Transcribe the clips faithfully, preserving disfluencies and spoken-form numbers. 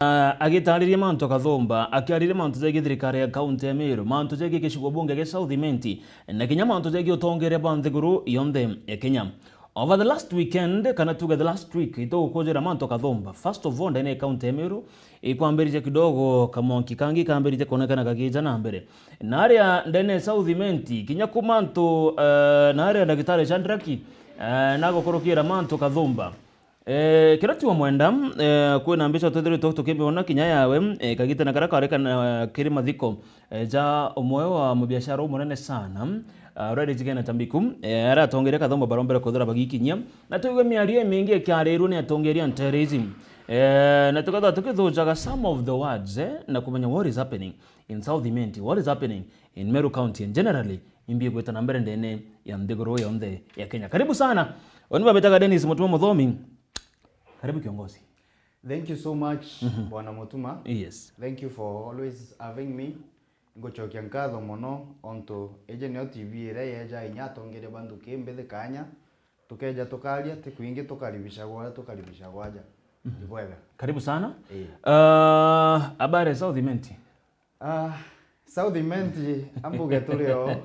Ah, agitaariria mantu Kathumba, akiariria mantu jegii thirikari ya kaunti ya Meru, mantu jegii gicigo bunge gia South Imenti, na kinya mantu jegii utongeria bwa nthiguru yonthe ya Kenya. Over the last weekend, kana tuge the last week, itugukujira mantu Kathumba. First of all, ndene ya kaunti ya Meru, ikwambiriria kidogo, kamwanki kangi kambiriria kuonekana kagija na mbere. Na aria ndene ya South Imenti, kinya ku mantu, eh, na aria ndagitari Shadrack, eh, nagukurukira mantu Kathumba. Eh, kiria ti wa mwenda, eh, kwina mbica twithiritwe tukimiona kinya yawe, eh, kagitene karia kari kana kiri mathiko, eh, ja umwe wa mubiashara umunene sana, ah, uria rijikene ta Mbiku, eh, aria atongeria Kathumba barombere kwithira bagikinyia, na twigue miario imingi ikiarirue ni atongeria ntere iji. Eh, na tukethirwa tukithujaga some of the words, eh, na kumenya what is happening in South Imenti, what is happening in Meru County and generally, imbi igwita na mbere ndene ya nthiguru yonthe ya Kenya. Karibu sana. Oni babitaga Dennis Mutuma Muthomi. Karibu kiongozi. Thank you so much, Bwana Mutuma. Yes. Thank you for always having me. Ngucokia nkatho mono ontu iji niyo T V iria yeja inya atongeria ba nthuki mbithi kanya, tukeja tukaria, ti kwingi tukaribishagwa uria tukaribishagwa aja. Ni bwega. Karibu sana. Ii. Ah, habari ya South Imenti? Ah, South Imenti, ambuge turi o.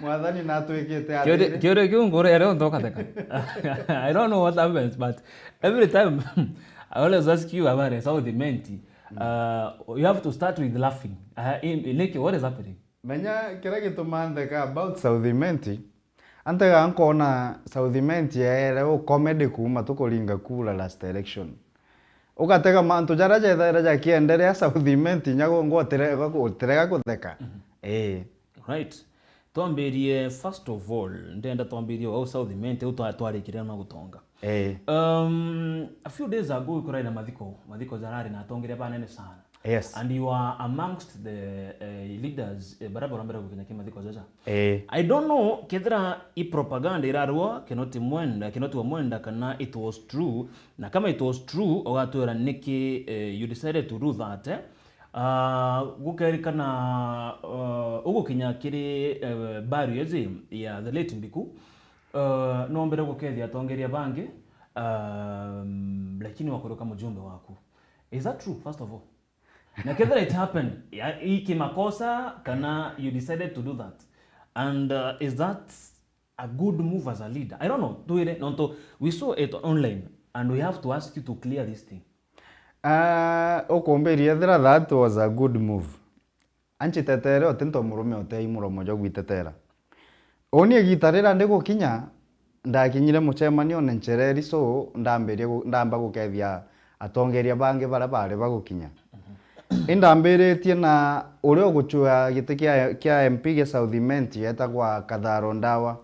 Mwathani natwikite atiri. Kiuria kiu ngure ere nthoka theka. I don't know what happens, but every time I always ask you about South Imenti, uh, you have to start with laughing. Uh, in, in, Nicky, what is happening? Menya kiria gituma ntheka about South Imenti, antega nkona South Imenti yaere u comedy kuuma tukuringa kura last election. Ugatega mantu jaria jethaira jakienderea South Imenti, nyago ngo utirega ku-, utirega kutheka. Ii. Right. Twambirie, first of all, ndenda twambirie au South Imenti, au twa-, twarikire na gutonga. Ii. Um, a few days ago, kuraina mathiko, mathiko jarari na atongeria banene sana. Yes. And you are amongst the, eh, leaders, eh, baria barombere gukinya ki mathiko jaja. Eh. I don't know kethira i propaganda irarua, Kinoti Mwenda, Kinoti wa Mwenda, kana it was true. Na kama it was true, ugatwira niki, eh, you decided to do that, eh? Ah, gukerikana, eh, ugukinya kiri, eh, barriers ya the late Mbiku, eh, nombere gukethia atongeria bangi, um, lakini wakuruka mujumbe waku. Is that true, first of all? Na kethira it happened, ya, i kimakosa kana you decided to do that? And, uh, is that a good move as a leader? I don't know, twire, nontu we saw it online and we have to ask you to clear this thing. Ah, ukumbiria ethira that was a good move. Anchitetere uti nto murume utei muromo jwa gwitetera. Uni igita riria ndigukinya, ndakinyire mucemanione nchereri, so ndambirie gu-, ndamba gukethia atongeria bangi baria bari bagukinya. Indambiritie na uria ugucua giti kia, kia M P gia South Imenti etagwa Katharo Ndawa.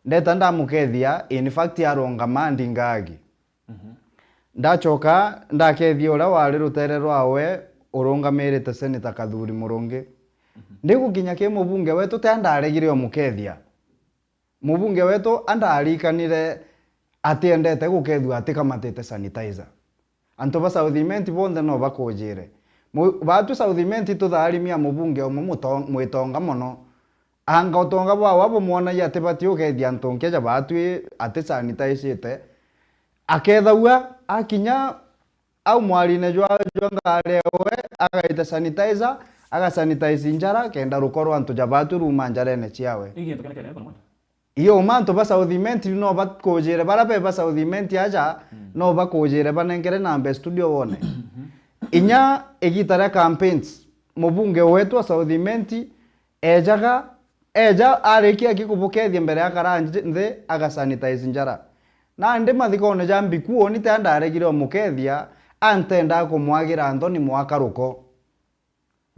Ndeta ndamukethia, in fact, arungama ndingagi. Ndachoka ndakethia uria wari rutere rwawe urungamirite Senator Kathuri Murungi. Ndigukinya ki mubunge wetu, ti andaregire umukethia. Mubunge wetu andarikanire atiendete gukethua atikamatite sanitizer. Antu ba South Imenti bonthe no bakujire. Mu-, baatu South Imenti tutharimia mubunge umwe muto-, mwitonga mono. Anga utonga bwawe bumwonagia atibati ukethia antu nkeja baatwi atisanitaicite. Akethagua akinya au mwarine jwa, jwa ngari ewe, agaita sanitizer, agasanitize njara, kenda ruko rwa antu ja baatwi ruuma njarene ciawe. Ii gintu kene kene, Bwana Mwenda. Iyo mantu ba South Imenti no bakujire, bara be ba South Imenti aja, no bakujire banengere namba studio wone. Inya igita ria campaigns, mubunge wetu wa South Imenti ejaga, eja arikia ki kubukethia mbere akara nji-, nthi, agasanitize njara. Nandi mathikone ja Mbiku, uni ti andaregire umukethia, antendaa kumwagira nthoni mwaka ruko.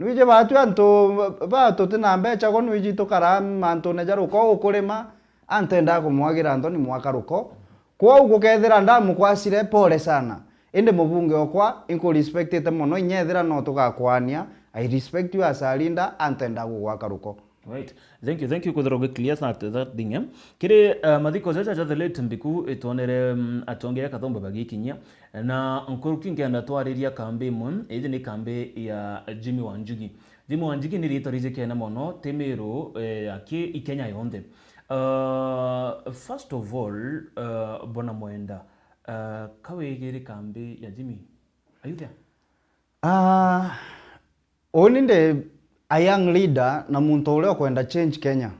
Nwiji baatu antu ba tuti na mbecha, ko nwiji tukara mantune ja ruko ukurima, antendaa kumwagira nthoni mwaka ruko. Kwou gukethira ndamukwacire, pole sana. Indi mubunge okwa, inkurespectite mono, inya ethira no tugakwania, I respect you as a leader, antendaa gugwaka ruko. Right. Thank you, thank you kwithirwa ugi clear that, that thing, eh? Kiri, uh, mathiko jaja ja the late Mbiku, itwonere, mm, atongeria Kathumba bagikinyia. Na nkuruki nkenda twariria kambi imwe, iji ni kambi ya Jimmy Wanjigi. Jimmy Wanjigi ni riitwa rijikene mono, ti Miru, eh, aki i Kenya yonthe. Uh, first of all, uh, Bwana Mwenda, uh, kawigiri kambi ya Jimmy? Are you there? Ah, uni ndi a young leader na muntu uria ukwenda change Kenya.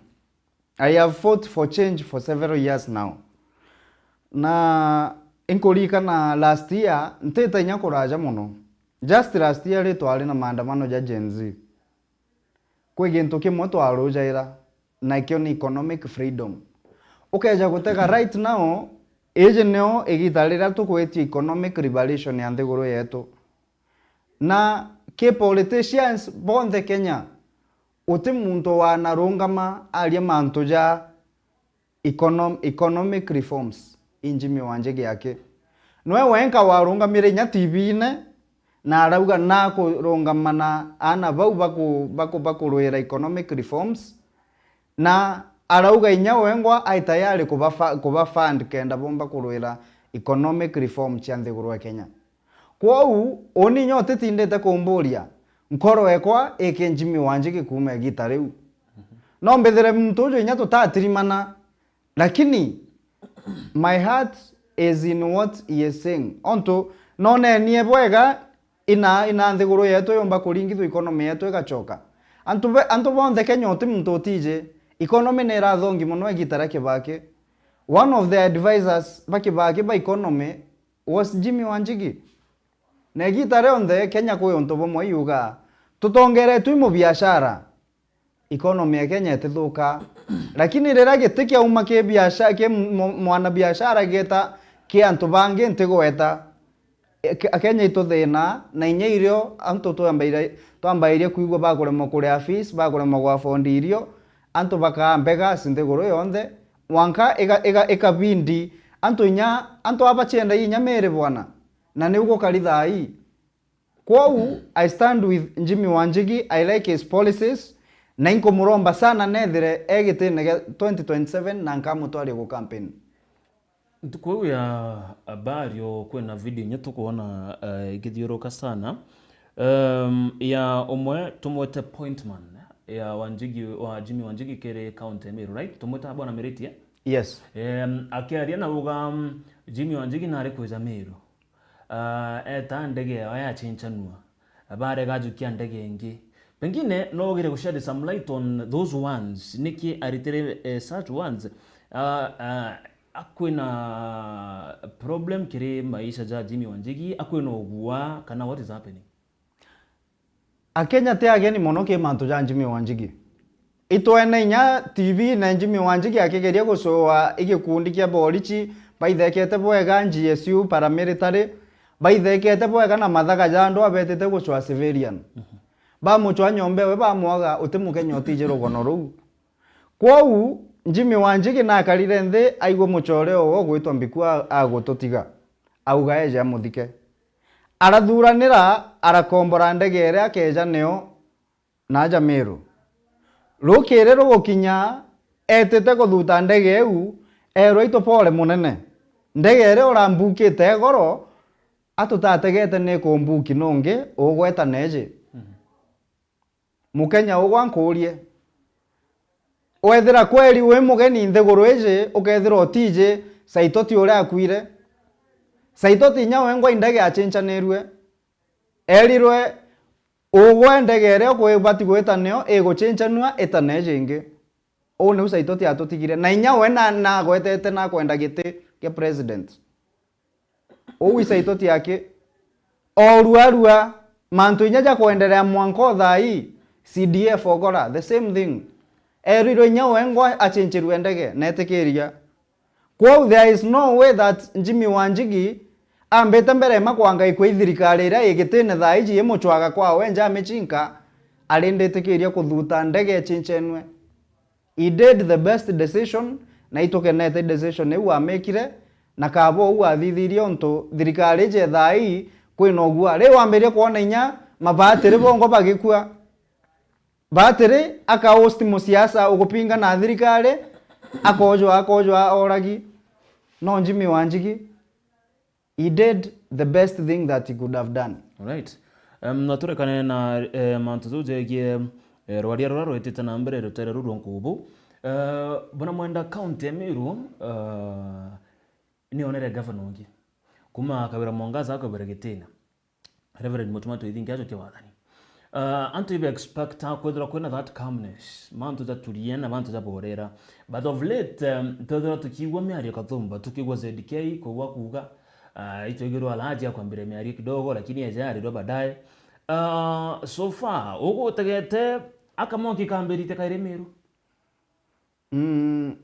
I have fought for change for several years now. Na inkuririkana last year, ntite inya kuraja mono. Just last year ri twari na maandamano ja Gen Z. Kwi gintu kimwe twarujaira, nakio ni economic freedom. Ukeja gutega right now, iji nio igita riria tugwitia economic revolution ya nthiguru yetu. Na ki politicians bonthe Kenya, uti muntu wanarungama aria mantu ja econom-, economic reforms inji miwanje giake. Nwe wenka warungamire inya T V-ine na arauga nakurungama na ana bau baku-, baku-, bakurwira economic reforms, na arauga inya wengwa ai tayari kubafa-, kubafund kenda bomba kurwira economic reform cia nthiguru ya Kenya. Kwou, uni inya utitindite kumburia, nkoro ekwa iki Jimmy Wanjigi kuuma igita riu. No mbithire muntu uju inya tutatirimana, lakini my heart is in what he is saying. Ontu nonenie bwega ina, ina nthiguru yetu yumba kuringithwa, economy yetu igacoka. Antu be-, antu bonthe Kenya uti muntu utiji, economy ni irathongi mono igita ria Kibaki. One of the advisors ba Kibaki ba economy was Jimmy Wanjigi. Na igita rionthe Kenya kwi untu bumwe yuga, tutongeretwe i mubiashara, economy ya Kenya itithuka. Lakini riria giti kiauma ki biashara, ki mu-, mwana biashara geta ki antu bangi ntigweta, e-, ke-, Kenya ituthina, na inya irio antu twambaire, twambairie kwigua bakuremwa kuria fees, bakuremwa gwa afford irio, antu bakaa mbegas nthiguru yonthe, mwanka iga-, iga-, ikabindi antu inya, antu aba baciendagia inya miri bwana. Na niu gukari thaa ii. Kwou, I stand with Jimmy Wanjigi, I like his policies, na inkumuromba sana nethire e gitine gia twenty twenty-seven na nkamutwaria gu campaign. Ntuku iu ya Abario kwina video inya tukwona, eh, igithiuruka sana, em, ya umwe tumwite point man, ya Wanjigi, wa Jimmy Wanjigi kiri county ya Meru, right? Tumwita Bwana Miritie? Yes. Em, akiaria na uga, mm, Jimmy Wanjigi nari kwija Meru. Ah, eta ndege yao yachinchanua, barega ajukia ndege ingi. Pengine no ugire gu shed some light on those ones. Niki aritire, eh, such ones? Ah, ah, akwina problem kiri maisha ja Jimmy Wanjigi, akwina ugua, kana what is happening? Akenya ti ageni mono ki mantu ja Jimmy Wanjigi. Itwene inya T V na Jimmy Wanjigi akigeria gucua igikundi kia borichi baithekete bwega, G S U, paramilitary, baithekete bwega na mathaga ja andu abetite gucua civilian. Bamucua nyomba ewe bamwaga uti Mukenya utiji rugono ruu. Kwou, Jimmy Wanjigi nakarire nthi aigua mucore uwe ugwitwa Mbiku a-, agututiga. Auga eje amuthike. Arathuranira, arakombora ndege iria akeja nio na aja Meru. Rukiri rugukinya, etite kuthuta ndege iu, erwa, "Itu pole munene. Ndege iria urambukite goro, atutategete ni kumbuki nungi, ugweta neji?" Mukenya ugwa nkurie, wethira kweri wi mugeni nthiguru iji, ukethirwa utiji Saitoti uria akuire? Saitoti inya wengwa indege achinchanirue. Erirwe, ugwe ndege iria ukwibati gwita nio iguchinchanua ita neji ingi. Uu niu Saitoti atutigire. Na inya we na, nagwetete nakwenda giti kia president. Uu i Saitoti aki. Oruarua, mantu inya ja kwenderea mwanka o thaa ii, C D F Ogora, the same thing. Erirwe inya wengwa achinchirue ndege, netikiria. Kwou there is no way that Jimmy Wanjigi ambite mbere ma kwangaikwa i thirikari iria igitine thaa iji imuchwaga kwawe nja amichinka, ari nditikiria kuthuta ndege ichinchenwe. He did the best decision, na itukenete decision iu amekire, na kaba uu athithirie untu thirikari iji thaa ii kwina ugua. Riu wambirie kwona inya mabatiri bongwa bagikua. Batiri aka host musiasa ugupinga na thirikari, akojwa, akojwa oragi. No Jimmy Wanjigi, he did the best thing that he could have done. Alright. Um, na turekane na, eh, mantu jau jegie, eh, rwaria ruria rwitite na mbere rutere ruru nkubu. Eh, buna mwenda county ya Meru, eh, nionere governor ungi. Kuma Kawira Mwangaza akawira gitine. Reverend Mutuma Twithingi ajokia wathani. Uh, antu ibe expect kwithirwa kwina that calmness, mantu jaturie na mantu jaborera. But of late, um, twithirwa tukiigua miario kathumba, tukiigua Z K kugwa kuuga, uh, itwigirwa alaji akwambiria miario kidogo, lakini eja yarirwa baadaye. Uh, so far, ugutegete akamoki kambirite kairi Miru? Mm,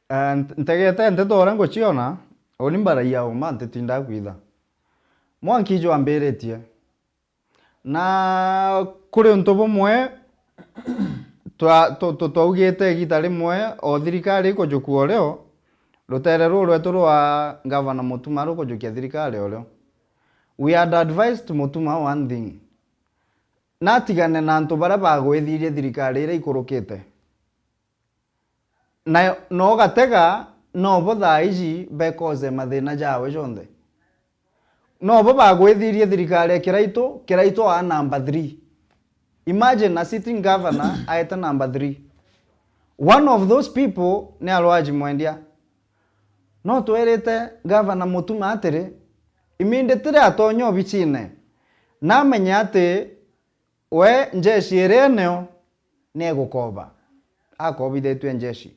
eh, nt- ntegete nteto uria nguciona, uni mbaragia uma ntitindaa kwitha. Mwanki jwambiritie. Na kuri untu bumwe twa- tu- tu- twaugite igita rimwe o thirikari ikujukua urio, rutere ruu rwetu rwa Gavana Mutuma rukujukia thirikari urio. We had advised Mutuma one thing. Natigane na antu baria bagwithirie thirikari iria ikurukite. Na, na ugatega, nobo thaa iji bekoze mathina jawe jonthe. Nobo bagwithirie thirikari ya Kiraitu, Kiraitu aa number three. Imagine a sitting governor aete number three. One of those people ni Alwaji Mwendia. No twirite Gavana Mutuma atiri, immediately atonya obicine, namenye ati we njeshi iria eneo ni egukoba. Akobithitue njeshi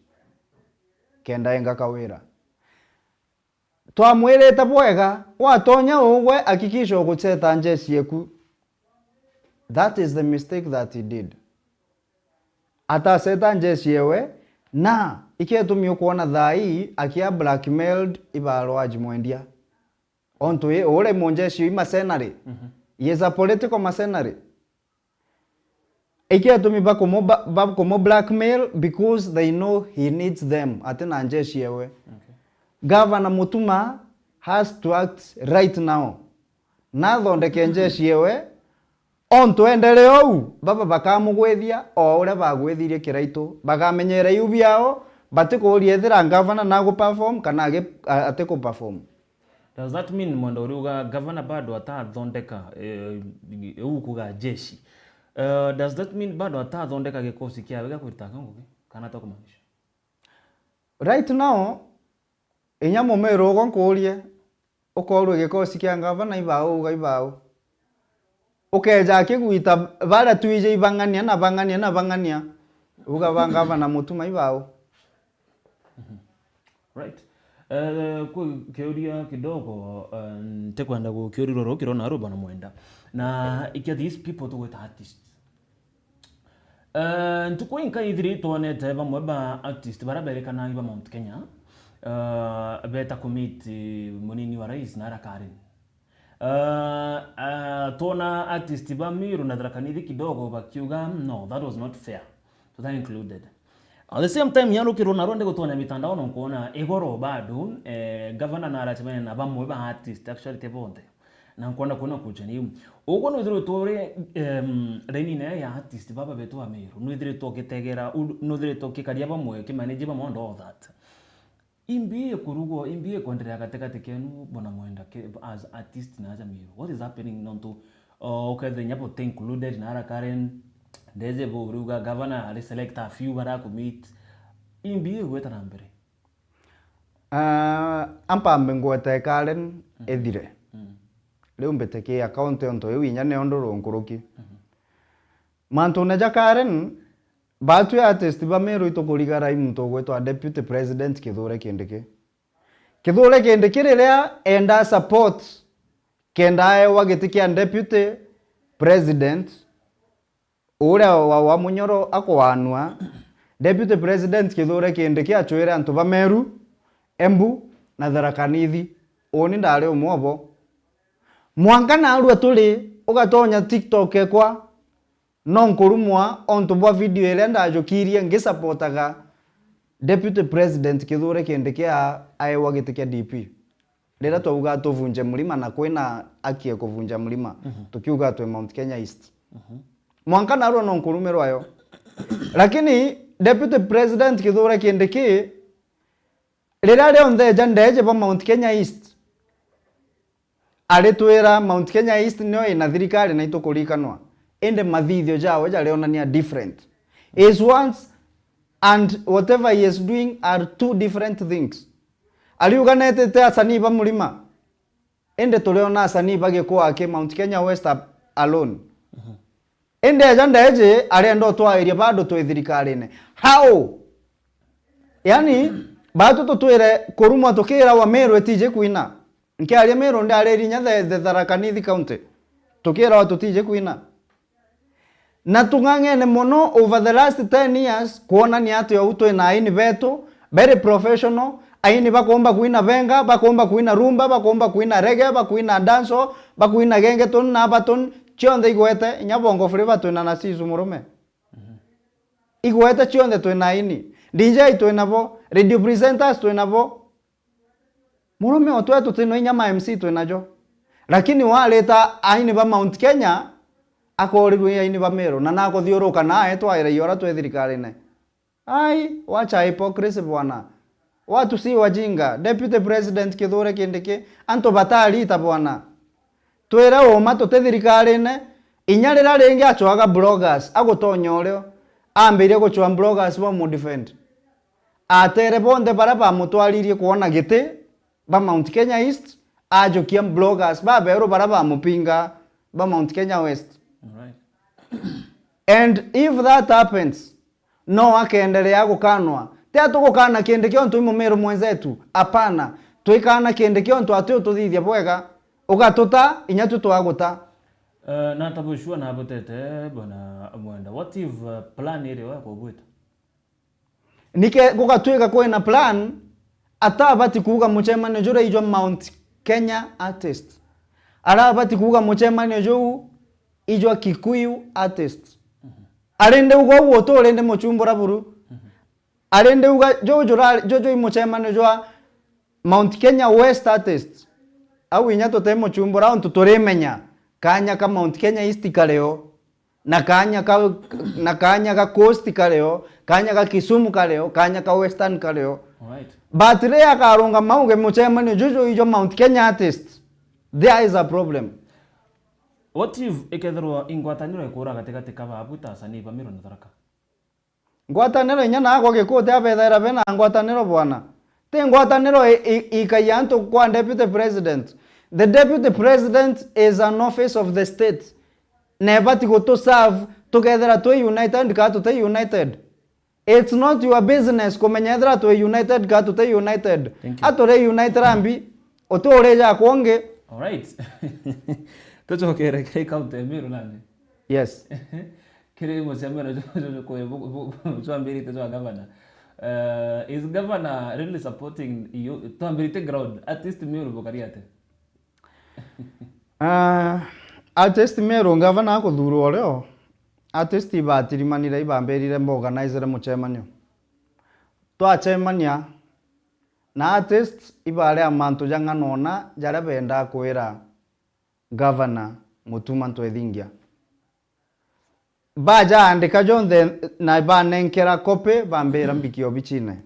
kenda enga kawira. Twamwirite bwega, watonya ugwe hakikisha uguceta njeshi eku. That is the mistake that he did. Ataceta njeshi ewe, na iketumi ukwona thaa ii akia blackmailed iba Alwaji Mwendia. Ontu i- uria munjeshi ii mercenary. He is a political mercenary. Iketumi bakumu ba- bakumu blackmail because they know he needs them, ati na njeshi ewe. Gavana Mutuma has to act right now. Nathondeke njeshi ewe, ontu endelee ou, baba bakamugwithia o uria bagwithirie Kiraitu. Bagamenyera iu biao, batikuuria ethira gavana naguperform kana agi- a- atikuperform. Does that mean, Mwenda, uriuga gavana bado atathondeka, eh, iu kuga jeshi? Uh, does that mean bado atathondeka gikosi kiawe gia kwitanga ngugi? Kana atakumaanisha? Right now, inya mumiru ugwe nkuurie, ukorwe gikosi kia gavana ibau uga ibau. Ukeja akigwita baria twije ibang'ania na bang'ania na bang'ania, uga ba gavana Mutuma ibau. Right. Eh, kwi kiuria kidogo, eh, ntikwenda gukiurirwa ruu kirona aru bana Mwenda. Na ikia these people tugwita artists. Eh, ntuku inka ithiri twonete bamwe ba artist baria berikana iba Mount Kenya, eh, beta kumeet munini wa rais na ara Karen. Eh, eh, twona artist ba Miru na Tharaka Nithi kidogo bakiuga, "No, that was not fair. Tuta included." At the same time, yarukirwo narwo ndi gutonya mitandao no nkuona igoro bado, eh, gavana na aracemania na bamwe ba artist, actually ti bonthe. Na nkwenda kuona kuchania iu. Uguo nwithiritwe uri, em, raini-ini ya artist baba betu ba Miru, nwithiritwe ugitegera, u- nwithiritwe ukikaria bamwe, ukimanage bamwe and all that. Imbi ikurugwo, imbi ikwenderea gatigati kenu, bona Mwenda, ke- as artist na aja Miru? What is happening? Nontu, uh, ukethira inya buti included na ara Karen, ndeze buriuga governor ari select a few bara kumeet. Imbi igweta na mbere? Ah, ampambe ngwete Karen ithire. Riu mbite ki account onto iu inya nio nduru nkuruki. Mantune ja Karen, batwi artist ba Miru itukurigara i muntu ugwitwa Deputy President Kithure Kindiki. Kithure Kindiki riria enda support kenda aewa giti kia Deputy President, uria wa, wa Munyoro akuanua, Deputy President Kithure Kindiki achwire antu ba Meru, Embu na Tharaka Nithi. Uni ndari umwe obo. Mwanka narua turi, ugatonya TikTok ekwa, no nkurumwa ontu bwa video iria ndajukirie ngisapotaga Deputy President Kithure Kindiki a- aewa giti kia D P. Riria twauga tuvunje mlima na kwina aki ya kuvunja mlima, tukiuga twi Mount Kenya East. Mwanka narua no nkurumirwa yo. Lakini Deputy President Kithure Kindiki, riria rionthe eja ndeje ba Mount Kenya East, aritwira Mount Kenya East nio ina thirikari na itukurikanwa. Indi mathithio jawe jarionania different. His words and whatever he is doing are two different things. Ariuga netite asanii ba mlima. Indi turiona asanii bagikua aki Mount Kenya West a-, alone. Indi eja ndeji arenda utwairia bado twi thirikarine. How? Yani, batu tutwire kurumwa tukirawa Meru itiji kwina. Nkiaria Meru ndiaririe inya the, the Tharaka Nithi County. Tukirawa tutiji kwina. Na tung'ang'ene mono over the last ten years kwonania ati ou twina aini betu, very professional, aini bakomba kwina benga, bakomba kwina rumba, bakomba kwina reggae, bakwina dancehall, bakwina gengetone na Abaton, cionthe igwete, inya Bongo Flava twina Narciso Murume. Igwete cionthe twina aini. D J twina bo, radio presenters twina bo. Murume o twe tutino inya ma M C twinajo. Lakini warita aini ba Mount Kenya, akorirwe aini ba Meru, na nakuthiuruka na aetwa airaia uria twi thirikarine. Ai, wacha hypocrisy bwana. Watu si wajinga. Deputy President Kithure Kindiki, antu batarita bwana. Twire uma tuti thirikarine, inya riria ringi acwaga bloggers, agutonya urio, ambirie gucwa bloggers bamudefend. Atere bonthe baria bamutwaririe kwona giti ba Mount Kenya East, ajukia bloggers baberu baria bamupinga ba Mount Kenya West. Alright. And if that happens, no akendelea gukanwa. Ti atugukana kindi kiontu i mumiru mwenzetu, apana. Twikana kindi kiontu ati ututhithia bwega, ugatuta, inya tu twaguta. Eh, na ta bushua na butete, bwana Mwenda. What if, uh, plan iri we kugwita? Nike gugatwika kwina plan, atabati kuuga mucemanio juria ijwa Mount Kenya artist. Arabati kuuga mucemanio juu ijwa Kikuyu artist. Arindi uga uu uturindi muchumbura buru. Arindi uga juu jura-, juu juu i mucemanio jwa Mount Kenya West artist. Au inya tuti muchumbura untu turimenya kanya ka Mount Kenya East kario. Na kanya ka, na kanya ga Coast kario, kanya ga Kisumu kario, kanya ka Western kario. Alright. But riria akarungama auge mucemanio juju ijo Mount Kenya artist, there is a problem. What if ikethirwa ingwataniro ikura gatigati ka babu ta asanii ba Meru na Tharaka? Ngwataniro inya naagwa Gikuyu ti abethaira bena ngwataniro bwana. Ti ngwataniro i-, i-, ikaia antu kwa deputy president. The deputy president is an office of the state. Na ebati gutu serve tukethira twi united kana tuti united. It's not your business kumenya ethira twi united kana tuti united. Thank you. Aturi united ambi, uti urija kwongi. Alright. Tucokere kiri county ya Meru nandi. Yes. Kiri mucemanio ju-, ju-, ju-, kwe bu-, bu-, bu-, jwambirite jwa governor. Eh, is governor really supporting you? Twambirite ground, artist Meru bukari atia? Ah, artist Meru, governor akuthurwa urio, artist ibatirimanire, ibambirire mbaorganizere mucemanio. Twacemania na artist, ibaria mantu ja ng'ano na jaria bendaa kwira Governor Mutuma Ntwethingia. Bajaandika jonthe na banenkera copy, bambira mbikie obichine.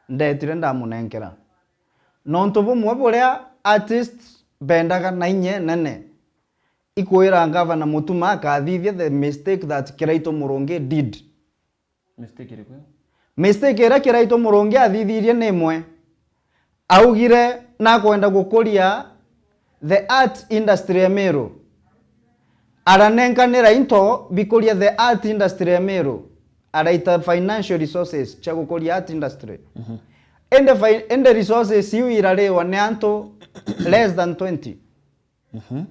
Ndetire ndamunenkera. Nontu bumwe buria artist bendaga na inya nene, ikwira Governor Mutuma akathithia the mistake that Kiraitu Murungi did. Mistake iriku? Mistake iria Kiraitu Murungi athithirie ni imwe. Augire nakwenda gukuria the art industry ya Meru. Aranenkanira into bikuria the art industry ya Meru. Araita financial resources cia gukuria art industry. Mhm. Indi fi-, indi resources iu irariwa ni antu less than twenty. Mhm.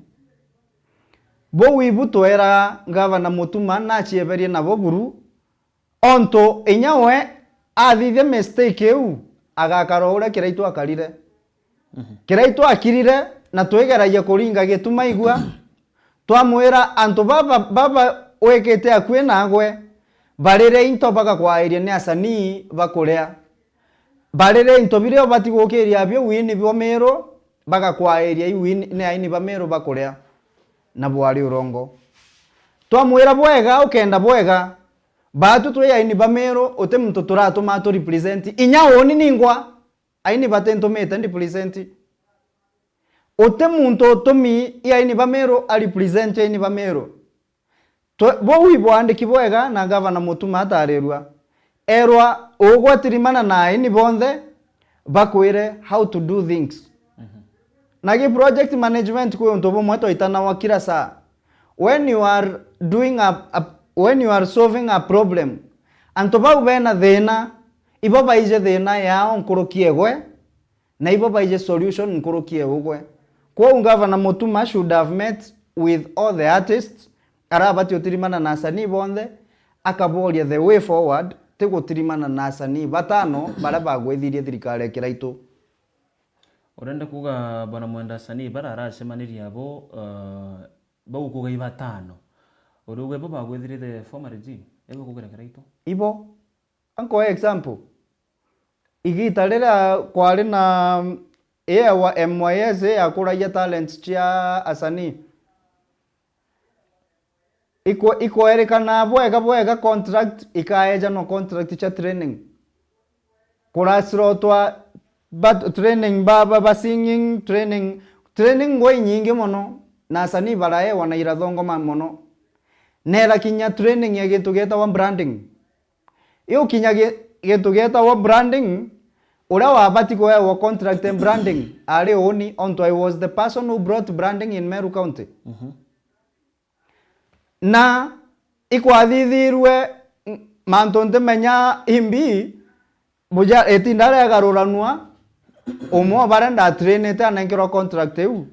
Bou ibu twera Governor Mutuma nachieberie nabo buru, ontu inya we athithia mistake iu, agakara o uria Kiraitu akarire. Mhm. Kiraitu akirire, na twigeragia kuringa gituma igua, twamwira, antu baba, baba wikite akui nagwe, barire into bagakwairia ni asanii bakuria. Barire into biria ubati gukiria bio wini bwa Meru, bagakwairia i wini ni aini ba Meru bakuria. Na bwari urongo. Twamwira bwega, ukenda bwega. Batu twi aini ba Meru, uti muntu turatuma tu represent. Inya uni ningwa, aini batintumite ndi present. Uti muntu utumi i aini ba Meru a represent aini ba Meru. Twe-, bou ibwandiki bwega na Governor Mutuma atarirua. Erwa ugwatirimana na aini bonthe, bakwire how to do things. Mhm. Na gi project management kwi untu bumwe twaitanawa kila saa. When you are doing a, a, when you are solving a problem, antu bau bena thina, ibo baije thina yao nkuruki egwe, na ibo baije solution nkuruki eugwe. Kwou Governor Mutuma should have met with all the artists, arabati utirimana na asanii bonthe, akaboria the way forward, ti gutirimana na asanii batano baria bagwithirie thirikari ya Kiraitu. Urenda kuuga bwana Mwenda asanii bara aracemanirie abo, uh, bau kuuga ibatano? Uri uga ibo bagwithirite former regime, ibo kugira Kiraitu? Ibo. Ankoe example. Igita riria kwari na, ii ya M Y S ii yakuragia talents cia asanii. Iko-, ikoerekana bwega bwega contract, ikaejanwa contract cia training. Kuracirotwa ba training ba, ba, ba singing, training, training ngwa inyingi mono, na asanii baraewa na irathongoma mono. Nera kinya training ya gintu gietawa branding. Iu kinya gi-, gintu gietawa branding, uria wabati kuewa contract in branding ari uni, ontu I was the person who brought branding in Meru County. Mhm. Na ikwathithirue, m-, mantu ntimenya imbi, buja, itinda riagaruranua, umwe o baria ndatrainite anenkerwa contract iu.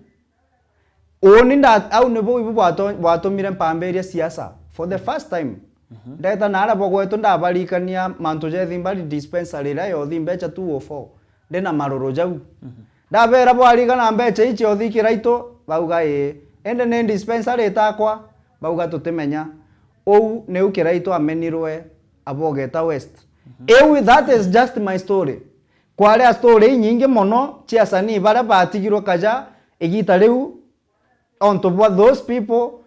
Uni nda-, au nibu ibu bwato-, bwatumire mpambiria siasa for the first time. Mhm. Ndeta na aria bagwetu ndabarikania mantu jethi mbari dispensary iria yothi mbecha two oh four. Ndina maruru jau. Mhm. Ndabera bwarigana mbecha ici othi Kiraitu, bauga ii. Indi ni dispensary itakwa, bauga tutimenya. Uu niu Kiraitu amenirwe abogeta West. Mhm. Iu, that is just my story. Kwari a story inyingi mono cia asanii baria batigirwe kaja igita riu, ontu bwa those people,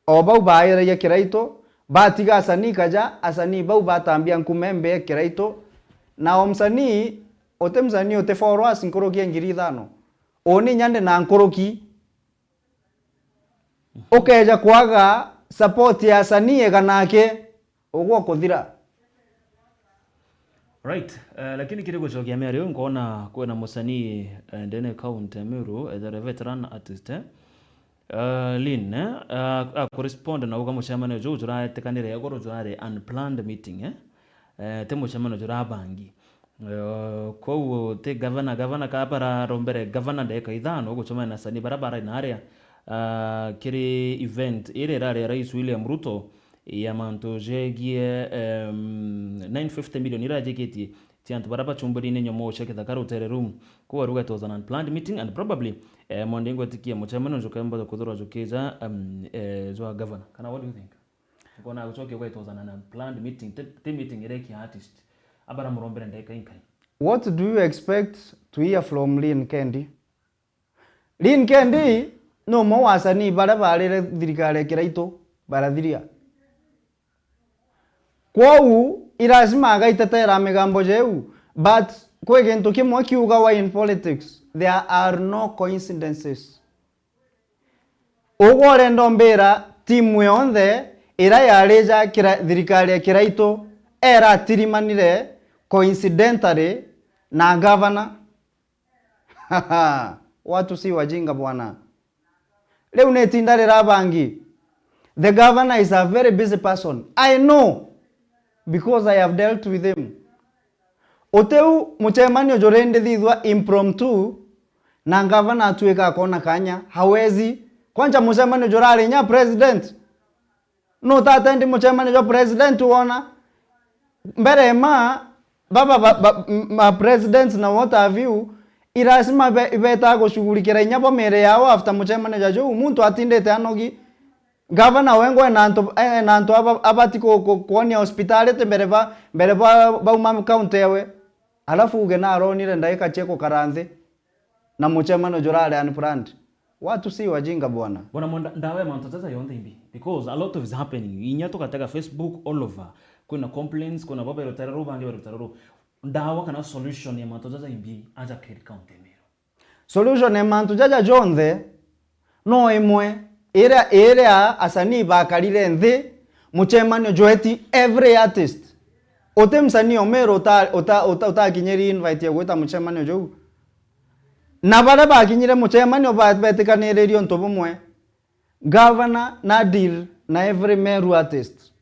o bau baairagia Kiraitu, batiga asanii kaja, asanii bau batambia nkuma imbee Kiraitu, na o msanii, uti msanii uti followers nkuruki ya ngiri ithano. Uni inya ndi na nkuruki. Ukeja kwaga support ya asanii ega nake, ugwe ukuthira. Right, eh, lakini kiri gucokia miario, nkoona kwina musanii, eh, ndene county ya Meru, eh, the veteran artist, eh, eh, Lynn, eh, eh, akurespond na uga mucemanio juu juraetikanire iguru jurari unplanned meeting, eh? Eh, ti mucemanio jurabangi. Eh, kwou ti gavana, gavana ka bararombere gavana ndagika ithano gucemania na asanii baria barai na aria, ah, kiri event iria irari ya Rais William Ruto ya mantu jegie, em, nine fifty million iria ajikitie cia antu baria bachumbirine nyomoo cia kithaka rutere ruu. Kwou aruga it was an unplanned meeting and probably, eh, mwende ngwetikia mucemanio jukemba kuthirwa jukija, em, eh, jwa gavana. Kana what do you think? Nkona gucokia gwa it was an unplanned meeting, ti, ti meeting iria kia artist. Abara murombere ndagika inkai. What do you expect to hear from Lynn Kendi? Lynn Kendi ni umwe wa asanii baria barire thirikari ya Kiraitu barathiria. Kwou, i lazima agaitetera migambo jeu, but kwi gintu kimwe kiugawa in politics, there are no coincidences. Ugwe urenda umbira timu yonthe iria yari ja kira-, thirikari ya Kiraitu eratirimanire coincidentally na gavana? Watu si wajinga bwana. Riu ni itinda rirabangi. The governor is a very busy person. I know because I have dealt with him. Utiu mucemanio jurindithithua impromptu na ngavana atuika akona kanya, hawezi. Kwanja mucemanio jurari inya president. No utatendi mucemanio jwa president wona? Mbere ma baba ba, ba, m-, ma presidents na what have you, i lazima be, ibeta gushughulikira inya bo miri yao after mucemanio jwa juu. Muntu atindite anogi. Gavana wengwe ena antu, ena antu aba, abati ku, ku, kuonia hospitality mbere ba, mbere ba, bauma county ewe. Alafu uge naronire ndagika cia gukara nthi na mucemanio jurari unplanned. Watu si wajinga bwana. Bwana Mwenda, ndawa ya mantu jaja yonthe imbi, because a lot of is happening. Inya tugatega Facebook all over. Kwina complaints, kwina bo berutera ru, bangi berutera ru. Ndawa kana solution ya mantu jaja imbi aja Keri County Meru? Solution ya mantu jaja jonthe no imwe, iria, iria asanii bakarire nthi, mucemanio jweti every artist. Uti msanii o Meru uta, uta, uta, utakinyiri invite ya gwita mucemanio juu. Na baria bakinyire mucemanio ba-, betikaniririe untu bumwe. Governor na deal na every Meru artist.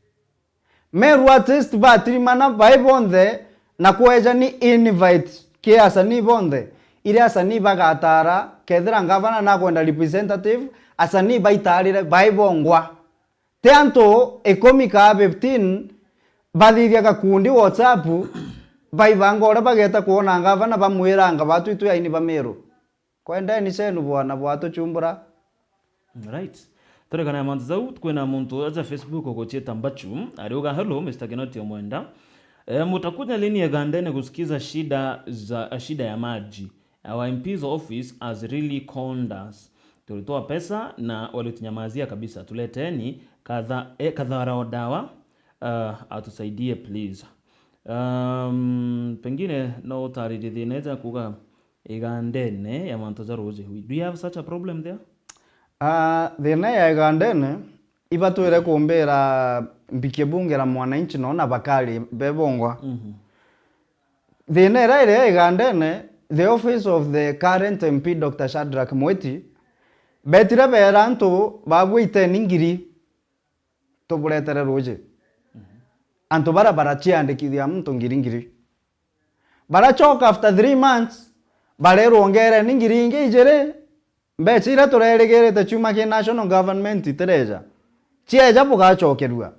Meru artist batirimana bai bonthe na kweja ni invite ki asanii bonthe. Iria asanii bagatara, kethira governor nakwenda representative, asanii baitarire bai bongwa. Ti antu ikumi kaa fifteen bathithia gakundi WhatsApp, baibanga uria bageta kwona ngavana, bamwiranga, "Batwi twi aini ba Meru." Kwendeni cenu bwana bwatuchumbura. Right. Turekana na mantu jau, kwina muntu aja Facebook ugucieta Mbachu, ariuga, "Hello, Mister Kinoti Omwenda. Eh, mutakuja lini Egandene kusikiza shida za, shida ya maji? Our M P's office has really conned us. Tulitoa pesa na walitunyamazia kabisa. Tuleteni kadha, eh, kadhara o dawa, uh, atusaidie please." Um, pengine no utariririe thina ija kuuga igandene ya mantu ja ruuji. Do you have such a problem there? Ah, thina ya igandene, ibatwire kumbira mbikie bunge la mwananchi, nona bakari bebongwa. Mhm. Thina iria iri igandene, the office of the current M P Doctor Shadrack Mweti, betire beera antu babua iteni ngiri tuburetere ruuji. Mhm. Antu baria baraciandikithia muntu ngiri ngiri. Barachoka after three months, barerwa ongereni ngiri ingi ijiri. Mbeca iria turerigirite ciuma ki national government itireja. Cieja bugacokerua.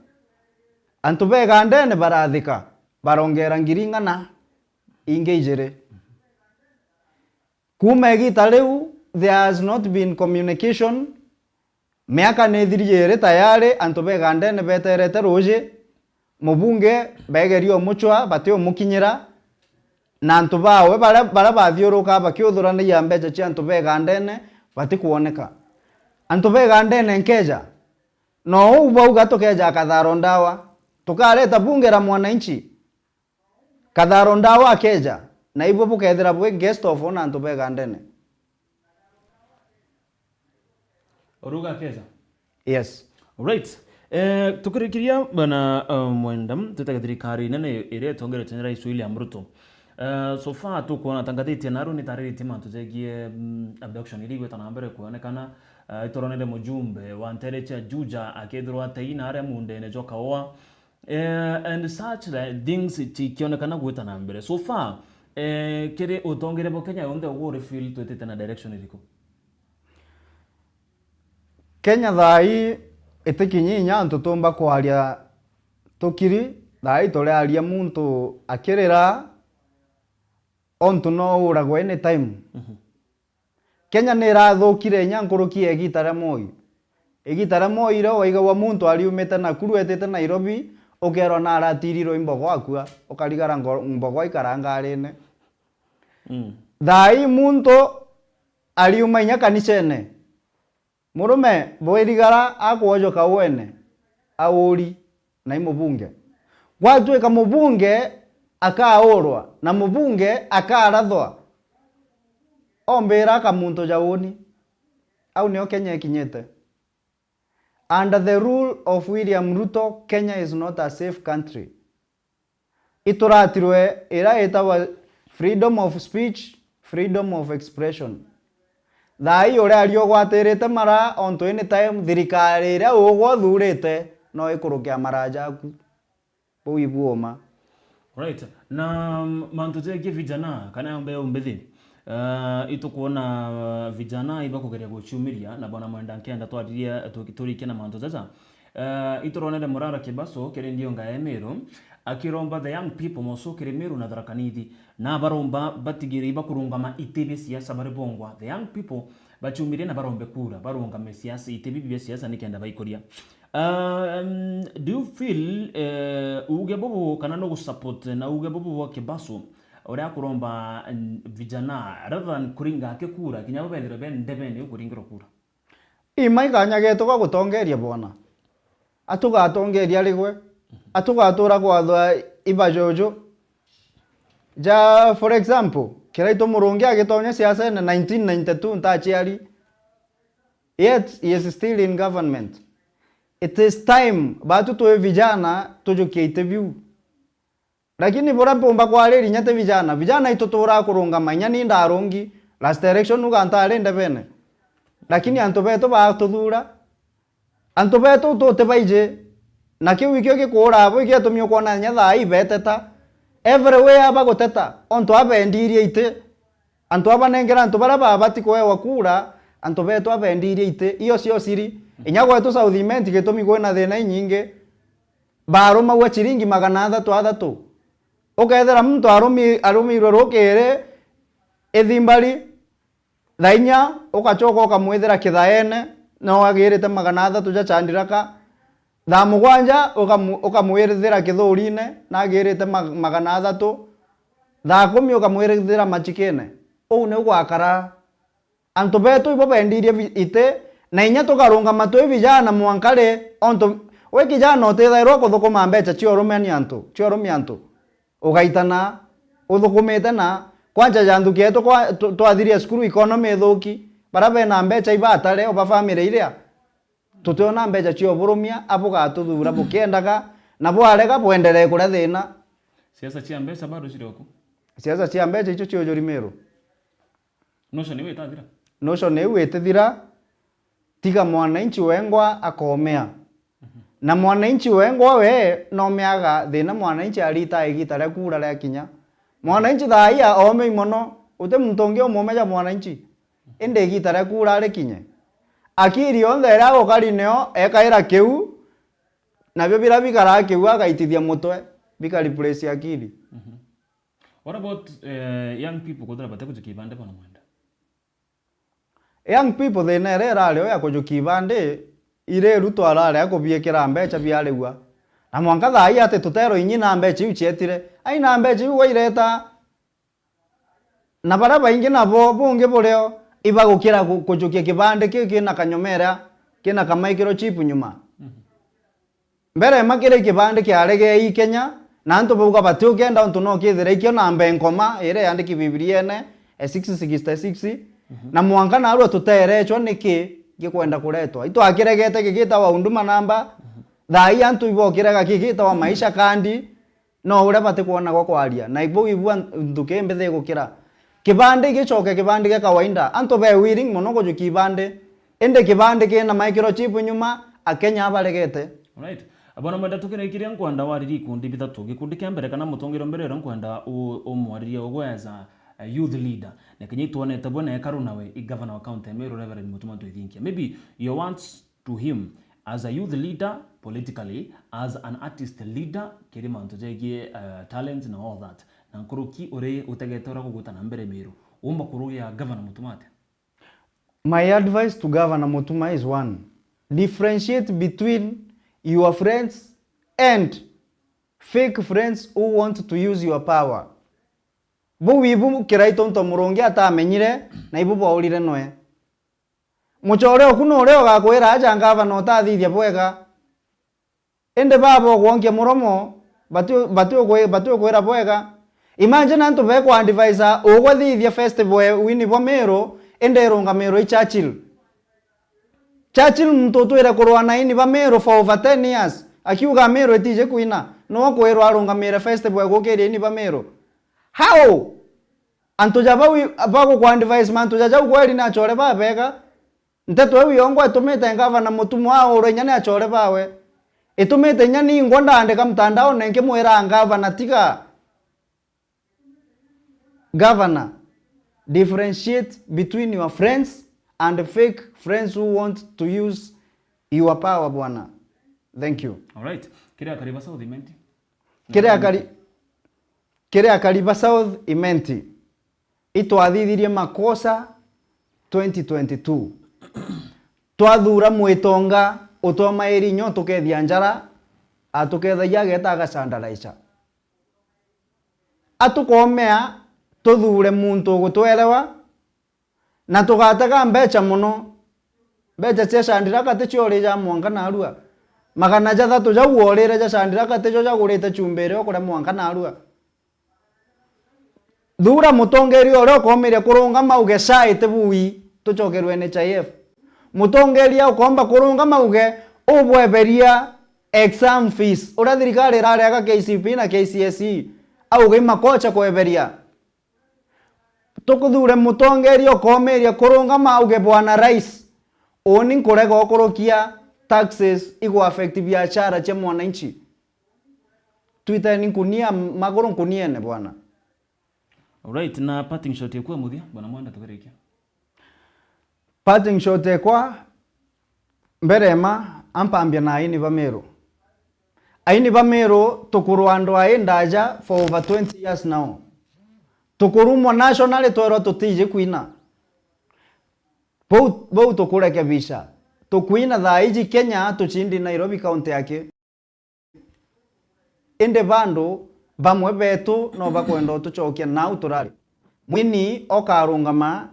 Antu begandene barathika, barongera ngiri ing'ana ingi ijiri. Kuuma igita riu, there has not been communication. Miaka ni ithiri iri tayari, antu begandene beterete ruuji, mubunge begeria umucwa, batiumukinyira, na antu bawe baria, baria bathiurukaa bakiuthuranagia mbeca cia antu begandene, batikwoneka. Antu begandene nkeja, no uu bauga tukeja katharo ndawa, tukareta bunge la mwananchi. Katharo ndawa akeja, na ibwe bukethira bwi guest of honor antu begandene. Uruga akeja? Yes. Right. Eh, tukirikiria bana, uh, Mwenda, twitege thirikari nene iria itongeretwe ni Rais William Ruto. Eh, so far tukwona tangathitie naru ni tariritie mantu jegie, mm, abduction iria igweta na mbere kuonekana. Eh, ituronere mujumbe wa ntere cia Juja akethirwa atei na aria mundene jwa kaua. Eh, and such like things cikionekana gwita na mbere. So far, eh, kiri utongeria bwa Kenya yonthe ugu uri feel twitite na direction iriku? Kenya thaa ii itikinyi inya antu tumba kwaria tukiri, thaa ii turiaria muntu akirira, ontu no uragwe any time. Mhm. Kenya ni irathukire inya nkuruki ya igita ria Moi. Igita ria Moi rio waigagwa muntu ariumite Nakuru etite Nairobi, ukerwa na aratirirwe imbogo akua, ukarigara ngo-, mbogo ikaranga arine. Mm. Thaa ii muntu ariuma inya kanicene. Murume bwirigara akwojoka wene, auri, na i mubunge. Gwatuika mubunge akaurwa, na mubunge akarathwa, ombira aka muntu ja uni. Au nio Kenya ikinyite. Under the rule of William Ruto, Kenya is not a safe country. Ituratirwe ira itagwa freedom of speech, freedom of expression. Thaa ii uria ari ugwatirite mara ontu anytime thirikari iria ugwa uthurite no ikurukia mara jaku. Buu ibuuma. Right. Na, mm, mantu jegie vijana, kana mbeu mbithi, eh, itukwona, eh, vijana ibakugeria guciumiria, na bwana Mwenda nkenda twaririe, tu-, turikie na mantu jaja. Eh, ituronere Murara Kibaso kiri Ndionga ya Meru, akiromba the young people mocukire Meru na Tharaka Nithi, na baromba batigire ibakurungama iti bia siasa bari bongwa. The young people baciumirie na barombe kura, barungame siasa, iti bibi bia siasa nikenda baikuria. Um, do you feel, eh, uuge bubu kana no gusupport na uuge bubu bwa Kibaso uria akuromba, mm, vijana rather than kuringa ake kura, kinya bo bethirwe be ndebene yo kuringirwa kura? Ima ikanya getu ga gutongeria bwana. Atugatongeria rigwe. Atugatura kwathwa ibajojo. Ja, for example, Kiraitu Murungi agitonya siasene nineteen ninety-two ntaciari. Yet he is still in government. It is time, batu twi vijana tujukie iti biu. Lakini buria mpumba kwariri inya ti vijana. Vijana ituturaa kurungama, inya ni ndarungi, Last election uga ntari ndebene. Lakini antu betu batuthuura. Antu betu tuti baiji. Na kiu ikio gikuura abo igietumi ukwona nya thaa ii beteta. Everywhere baguteta. Ontu abendirie iti. Antu abanengera antu baria babati kuewa kura, antu betu abendirie iti. Iyo cio siri. Inya gwetu South Imenti gitumi kwina thina inyingi. Barumagua ciringi magana athatu athatu. Ukethira muntu arumi-, arumirwe rukiri ithimbari, thaa inya ugacoka ukamwithira kithaene, no agirite magana athatu ja chandiraka. Thaa mugwanja ukamu-, ukamwithira kithurine, na agirite ma-, magana athatu. Thaa kumi ukamwithira machikine. Uu niu gwakara. Antu betu ibo bendirie vi-, iti, na inya tukarungama twi vijana mwanka ri? Ontu wi kijana utithairwa kuthukuma mbecha cia urumia ni antu, cia urumia antu, ugaitana uthukumite na, kwanja ja nthuki yetu kwa, tu-, twathirie cukuru economy ithuki, baria bena mbecha ibatare o ba family iria, tutiona mbecha cia uburumia, a bugatuthuura bukiendaga, na bwarega bwenderee kuria thina. Siasa cia mbecha bado ciri oku? Siasa cia mbecha icio ciujuri Miru. Notion iu itathira? Notion iu itithira, tiga mwananchi wengwa akomea. Mhm. Na mwananchi wengwa we nomeaga thina mwananchi arita igita ria kura riakinya. Mwananchi thaa ii aomei mono, uti muntu ungi umumeja mwananchi. Indi igita ria kura rikinye, akiri yonthe iria agukari nio ekaira kiu, nabio biria bikara kiu agaitithia mutwe, bika replace akiri. Mhm. What about, eh, young people kuthira bate kujukia ibande bono mwenda? Young people, thina iria irari o ya kujukia ibandi, iri ruto arari a kubiikira mbecha biarigua. Na mwanka thaa ii ati tutero inyi na mbecha iu cietire. Ai na mbecha iu waireta. Na baria baingi nabo bungi burio ibagukira ku-, kujukia kibandi kiu kina kanyomera, kina ka microchip nyuma. Mhm. Mbere ma kiri kibandi kiaregei Kenya, na antu bauga batiukenda untu no kithire ikio namba enkoma iria yandiki Bibiriene, e six sixty-six, mhm, na mwanka narua tuterecwa niki gikwenda kuretwa. Itwakiregete gigitawa huduma namba, mhm, thaa ii antu ibokirega kigitawa maisha kandi, no uria batikwona gwa kwaria. Na ibau ibua nthuki mbithi igukira. Kibandi gicoke kibandi gia kawaida. Antu be willing mono kujukia ibandi. Indi kibandi kina microchip nyuma, Akenya abaregete. Alright. Bwana Mwenda, tukirikiria nkwenda waririe ikundi bithatu. Gikundi kia mbere kana mutongeria mbere uria nkwenda u-, umwaririe ugwe as a, a youth leader. Na kinya itwonete bwe na ekaru nawe i governor wa county ya Meru, Reverend Mutuma Ntwithinkia. Maybe your words to him as a youth leader politically, as an artist leader, kiri mantu jegie, uh, talent na all that. Na nkuruki uri utegete uria gugwita na mbere Meru. Umba kurugia governor Mutuma atia? My advice to Governor Mutuma is one. Differentiate between your friends and fake friends who want to use your power. Buu ibu kiraitu nto murungi atamenyire na ibu bwaurire noe. Muchore oku nuria ugakwira aja ngavana utathithia bwega. Indi baba ugwonkia muromo, bati-, batiukwi-, batiukwira bwega. Imagine antu bekwa advise ugwe thithia festival wini bwa Meru, indi irungamirwe i Churchill. Churchill muntu utwire kurwa na ini ba Meru for over ten years, akiuga Meru itiji kwina, no kwirwa arungamire festival gukiria ini ba Meru. How? Antu ja bau i-, bagukwa advise mantu ja jau kweri ni achore babega? Nteto iu yongwa itumite ngavana Mutumwa aurwe inya ni achore bawe. Itumite inya ningwa ndaandika mtandaone nkimwira ngavana tiga. Governor, differentiate between your friends and fake friends who want to use your power, bwana. Thank you. All right. Kiri akari ba South Imenti? Kiri akari, kiri akari ba South Imenti. Itwathithirie makosa twenty twenty-two. Twathuura mwitonga utwamairi inya utukethia njara, atukethagia ageta agacandaraisha. Atukomea tuthuure muntu ugutwerewa, na tugatega mbecha mono. Mbecha cia Shadraka ticio urija mwanka narua. Magana jathatu jau worire ja Shadraka tijo jagurite chumbi iria ukuria mwanka narua. Thuura mutongeria uria ukomiria kurungama uge, "Cai ti bui, tucokerwe N H I F." Mutongeria ukomba kurungama uge, "Ubweberia exam fees." Uria thirikari irariaga K C P E na K C S E, auge imakocha kweberia. Tukuthure mutongeria ukomiria kurungama auge, "Bwana Rais, uuni nkurega ukurukia taxes igu affect biashara cia mwananchi." Twiteni nkunia, maguru nkuniene, bwana. Alright, na parting shot yaku ya muthia, bwana Mwenda, tukirikia. Parting shot ekwa, mbere ma, ampambia na aini ba Meru. Aini ba Meru, tukurwa andu ai ndaja for over twenty years now. Tukurumwa nationally, twerwa tutiji kwina. Bau, bau tukurekebisha. Tukwina thaa iji Kenya, tucindi Nairobi county yake. Indi bandu bamwe betu no bakwenda utucokia nau turari. Mwini okarungama,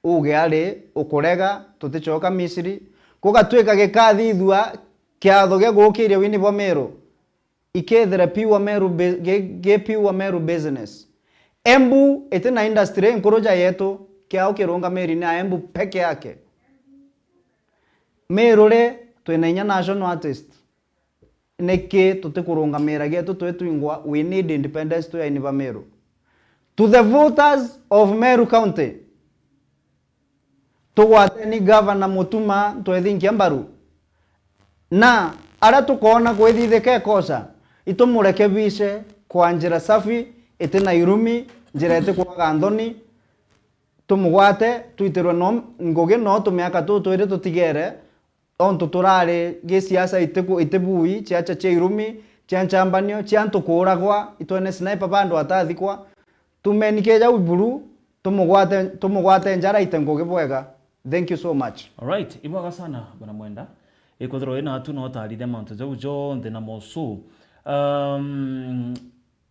uge ari ukurega, tuticoka Misiri. Gugatwika gikathithua kiatho gia gukiria wini bwa Meru, ikethira pure Meru bu-, gi, gi pure Meru business. Embu iti na industry nkuru ja yetu, kiao kirungamiri ni Aembu peke yake. Meru ri, twina inya national artist. Niki tutikurungamira gietu twi twingwa? We need independence twi aini ba Meru. To the voters of Meru County, tugwateni Governor Mutuma Ntwethinkia mbaru, na aria tukoona kwithithika ekosa, itumurekebishe kwa njira safi, iti na irumi, njira iti kwaga nthoni, tumugwate, twitirwe no ngugi, no tumiaka tu twiri tutigere, ontu turari gisiasa itiku-, itibui, ciacha cia irumi, cia nchambanio, cia antu kuuragwa, itwene sniper bandu atathikwa. Tumeni keja u buru, tumugwate, tumugwate njara ite ngugi bwega. Thank you so much. Alright, ibwega sana, bwana Mwenda. Ikwithirwa ina atu no tarire mantu jau jonthe na mosu. Um,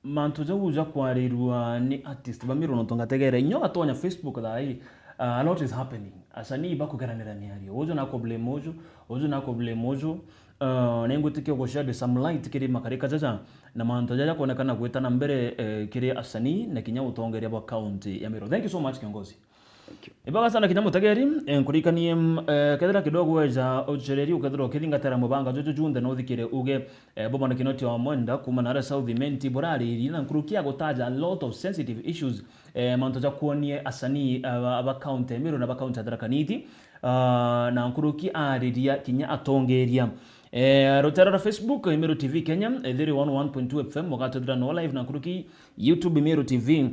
mantu jau ja kwarirua ni artist ba Meru, nontu ngategere, inya watonya Facebook thaa ii, uh, a lot is happening. Asanii bakugeranira miario. Uju nako blame uju, uju nako blame uju. Uh, ningwitikia gu shed some light kiri makarika jaja, na mantu jaja kwonekana gwita na mbere, eh, kiri asanii na kinya utongeria bwa county ya Meru. Thank you so much, kiongozi. Thank you. Ibwega sana kinya mutegeri, eh, nkurikanie, mm, eh, kethira kidogo weja ucereri, ukethira ukithingatira mubanga juju junthe na uthikire uge, eh, bubonekene uti wa Mwenda kuma nare South Imenti buraririe na nkuruki ya gutaja a lot of sensitive issues, eh, mantu ja kuonie asanii, eh, aba, aba county ya Meru na aba county ya Tharaka Nithi, ah, na nkuruki ariria kinya atongeria. Eh, rutere rwa Facebook, Meru T V Kenya, eh, three one one point two F M, ugatwithira no live na nkuruki YouTube Meru T V,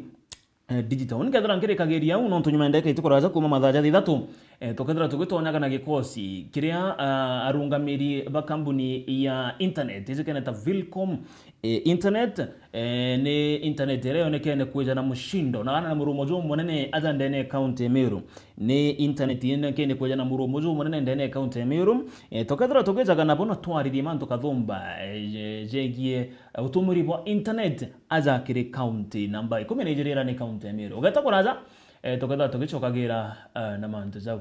eh, digital. Nikethira nkirikagiria au, nontu nyuma ya ndagika itikuraja kuma mathaa ja thithatu, eh, tukethira tugitonyaga na gikosi kiria, ah, arungamiri ba kambuni ya internet, ijikene ta Vilcom, eh, internet, eh, ni internet iria yonekene kwija na mushindo, na kana na murumo jumunene aja ndene ya county ya Meru. Ni internet yonekene kwija na murumo jumunene ndene ya county ya Meru. Eh, tukethira tugijaga nabo na twaririe mantu kathumba, eh, je-, jegie utumiri bwa internet aja kiri county namba ikumi na ijiri, iria ni county ya Meru. Ugeta kuraja, eh, tukethira tugicokagira, eh, na mantu jau.